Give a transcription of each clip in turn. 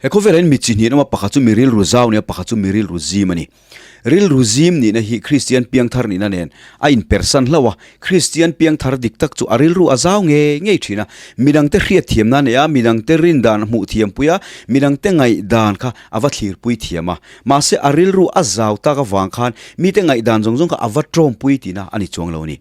He khawvelah hian mi chi hnih an awm a, pakhat chu mi rilru zau nia, pakhat chu mi rilru zim a ni. Rilru zim nihna hi Kristian piangthar nihna nen a inpersan hlauh a, Kristian piangthar dik tak chu a rilru a zau ngei ngei thin a, midangte hriatthiamna a nei a, midangte rindan a hmuh thiampui a, midangte ngaihdan kha a va thlirpui thiam a. Mahse a rilru a zau tak avang khan mite ngaihdan zawng zawng kha a va tawmpui tihna a ni chuang lo a ni.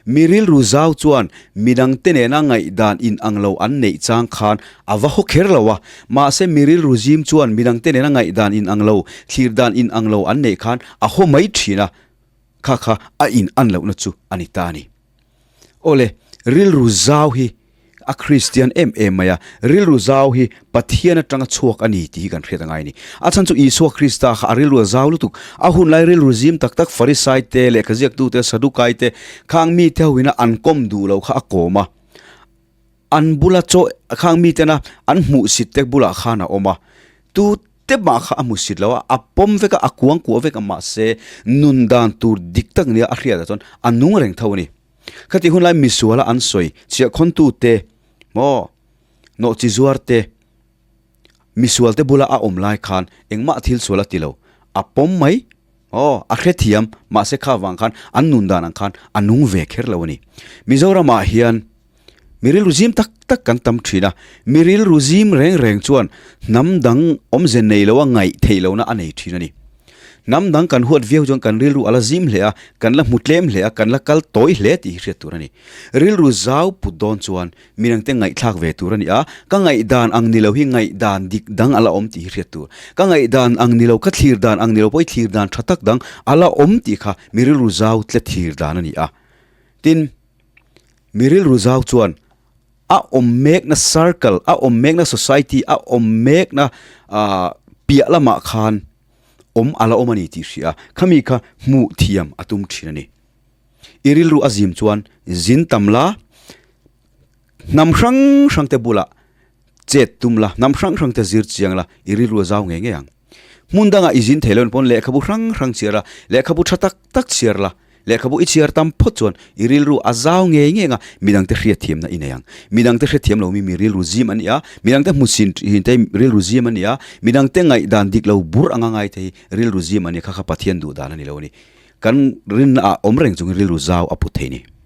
Mi rilru zau chuan midangte nena ngaihdan inang lo an neih chang khan a va haw kher lo a, mahse mi rilru zim chuan midangte nena ngaihdan inang lo, thlir dan inang lo an neih khan a haw mai thin a, kha kha a inan lohna chu a ni ta a ni. Awle, rilru zau hi A Kristian em em mai a, rilru zau hi Pathian atanga chhuak a ni tih hi kan hriat a ngai a ni. A chhan chu Isua Krista kha a rilru a zau lutuk. A hun lai rilru zim tak tak Farisai te, lehkha ziaktu te, Sadukai te khang mite ho ina an kawm duh lo kha a kawm a. An bula chaw khang mitena an hmuhsit te bulah khan a awm a. Tu te mah kha a hmuhsit lo a, a pawm vek a, a kuang kuah vek a mahse nun dan tur dik tak nia a hriatah chuan a nung reng tho a ni. Khati hun lai misuala an sawi chhiahkhawntute maw nawhchi zuarte misualte bula a awm lai khan engmah thil sual a ti lo, a pawm mai aw a hrethiam mahse kha vang khan an nun dan ang khan a nung ve kher lo a ni. Mizoramah hian mi rilru zim tak tak kan tam thin a, mi rilru zim reng reng chuan hnam dang awmze nei loa ngaih theih lohna a nei thin a ni. Hnam dang kan huat viau chuan kan rilru a la zim hle a, kan la hmu tlem hle a, kan la kal tawi hle tih hi hriat tur a ni. Rilru zau put dawn chuan midangte ngaihthlak ve tur a ni a, ka ngaihdan ang ni lo hi ngaihdan dik dang a la awm tih hi hriat tur. Ka ngaihdan ang ni lo, ka thlir dan ang ni lo pawh hi thlir dan tha tak dang a la awm tih kha mi rilru zau tle thlir dan a ni a. Tin, mi rilru zau chuan a awm mekna circle, a awm mekna society, a awm mekna ah piah lamah khan awm a la awm a ni tih hria a, khami kha hmuh thiam a tum thin a ni. I rilru a zim chuan zin tam la, hnam hrang hrang te bulah chet tum la, hnam hrang hrang te zir chiang la, i rilru a zau ngei ngei ang. Hmun dangah i zin thei lo pawn lehkhabu hrang hrang chhiar la, lehkhabu tha tak tak chhiar la, lehkhabu i chhiar tam phawt chuan i rilru a zau ngei ngei ang a, midangte hriatthiamna i nei ang. Midangte hrethiam lo mi mi rilru zim a ni a, midangte hmusin hin te rilru zim a ni a, midangte ngaihdan dik lo bur anga ngai te hi rilru zim a ni, kha kha Pathian duh dan a ni lo a ni. Kan rinna ah awm reng chungin rilru zau a put thei ni.